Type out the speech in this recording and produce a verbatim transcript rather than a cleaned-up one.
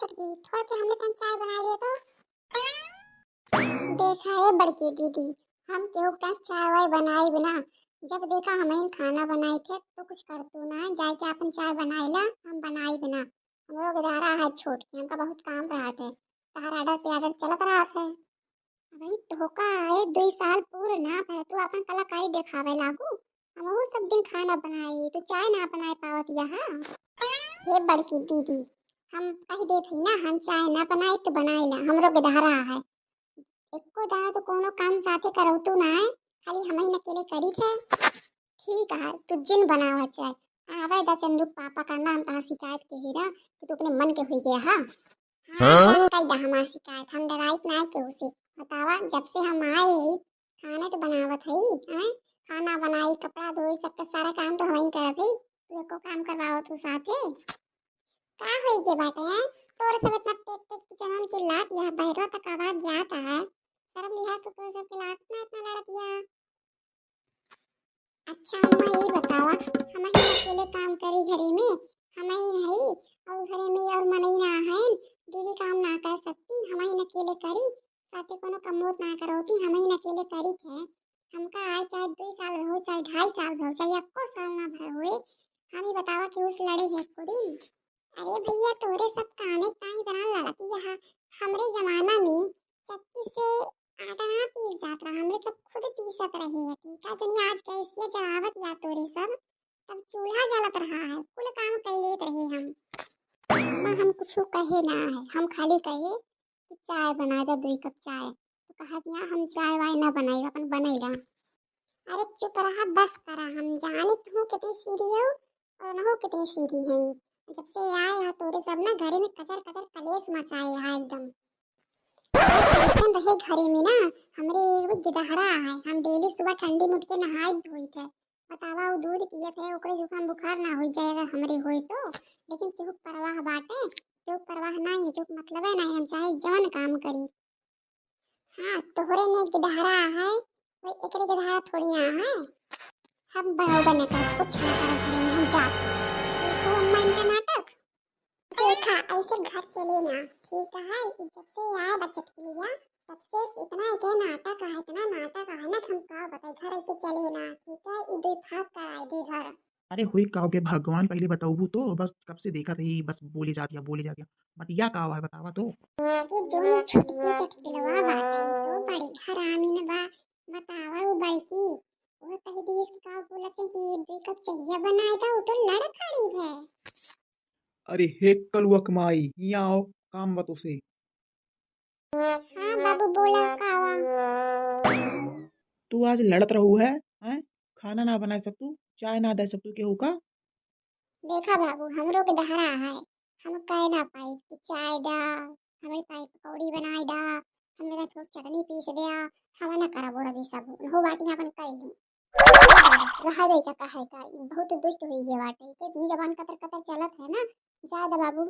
छोटकी, थोड़ के हमने तन चाय बनाइ ले तो। देखा ए बड़की दीदी, हम केहू का चाय वाय बनाइब ना। जब देखा हमहिन खाना बनाइत है तो कुछ करतू ना, जाइके आपन चाय बनाइ ला, हम बनाइब ना। हमरो के धारा है छोटकी, हमका बहुत काम रहत है, तहार order पे order चलत रहत है। अबही तोहका ए दुई साल पूर ना भए, तू आपन कलाकारी देखावे लागू। हमहू सब दिन खाना बनाई, तू चाय ना बनाए पावत यहाँ। हे बड़की दीदी, हम कह देत हई ना, हम चाय ना बनाई तो बनाई ला, हमरो के धारा है। एको दाना तो कोनो काम साथे करौतू ना है, खाली हमही न अकेले करी थे। ठीक है, तू जिन बनावा चाय, आवे दा चंदू पापा का नाम तहार शिकायत के हीरा कि तू अपने मन के हुई गया हा। हाँ, हाँ? कई दा हमार शिकायत, हम डराइत ना केहू से। बतावा, जब से हम आए हई, खाना तो बनावत हई, हैं? खाना बनाई, कपड़ा धोई, सबके सारा काम तो हमही करत हई। तू एको काम करवावत हो साथे? का होई के बाटे, हैं? तोर सब इतना तेज तेज किचन में चिल्लात, यह बहरवा तक आवाज जात है। शर्म लिहाज तो तोर सबके लागत ना इतना लड़त या। अच्छा अम्मा, ये बतावा, हमही अकेले काम करी घरे में, हमही हई और घरे में और मनई ना है, दीदी काम ना कर सकती, हमही अकेले करी, साथे कोनो कमोत ना करौती, हमही अकेले करी थे। हमका आए चाहे दुई साल भौ, चाहे ढाई साल भौ, चाहे एको साल ना भय होए, हम ही बतावा कि उस लड़े है एको दिन। अरे भैया, तोरे सब काने ताई इतना लड़त यहाँ, हमरे जमाना में चक्की से आटा ना पीस जात रहा, हमरे सब खुद पीसत रहे हथी। का दुनिया आज गैसिया जलावत या तोरे सब, तब चूल्हा जलत रहा है, कुल काम कर लेत रहे हम। अम्मा, हम कुछ कहे ना है, हम खाली कहे कि चाय बना दे, दुई कप चाय। तो कहत या हम चाय वाय ना बनाई, अपन बनैला। अरे चुप रहा, बस करा, हम जानित हूँ कितनी सीधी हो और नहु कितनी सीधी है। जब से आए हैं तोरे सब ना घरे में कचर कचर कलेश मचाए हैं एकदम। ऐसन रहे घरे में ना, हमरे एगो गिदहरा है, हम डेली सुबह ठंडी में उठ के नहाई धोई थे। बतावा, वो दूध पियत है, ओकरे जुकाम बुखार ना हो जाए अगर हमरे होए तो। लेकिन केहू परवाह बाटे, केहू परवाह नहीं, केहू मतलब है नहीं, हम चाहे जवन काम करी। हाँ, तोहरे ने गिदहरा है, वो एकरे गिदहरा थोड़ी ना है। हम बरोबर न कर, कुछ ना कर घरे में, हम जात। देखो अम्मा इनका नाटक। देखा, ऐसे घर चले ना, ठीक है? ई जब से आए बा चटकिलिया, तब से इतना एके नाटक है, इतना नाटक है ना कि हम का बताई, घर ऐसे चले ना, ठीक है? ई दुई फाक कराए दे घर। अरे हुई का हो गए भगवान, पहले बताऊ तो, बस कब से देखा था ये, बस बोले जातिया, बोले जातिया, बतिया का हुआ है बतावा तो। ये जोनी छोटकी चटकिलवा बाटे, ई तो बड़ी हरामी न बा, बतावा वो बड़की, वो कह दी इसकी का बोलत है कि दुई कप चहिया बनाए दा, वो तो लड़ खड़ी है। अरे हे कलुआ कमाई, हियाँ आओ, काम बा तोसे। हाँ बाबू, बोला, का हुआ? तू आज लड़त रहू है, हैं? खाना ना बनाए सकतू, चाय ना दे सकतू केहू का? देखा बाबू, हमरो के दहरा है, हम कह ना पाई कि चाय दा, हमरे पाई पकौड़ी बनाए दा, हमरे साथ थोड़ा चटनी पीस दे, हम ना करब और अभी सब, हो बाटी अपन कह लूँ। रहा दे का कहे का, ई बहुत दुष्ट हुई है बाटे, के इतनी जबान कतर कतर चलत है ना, जाए दा बाबू।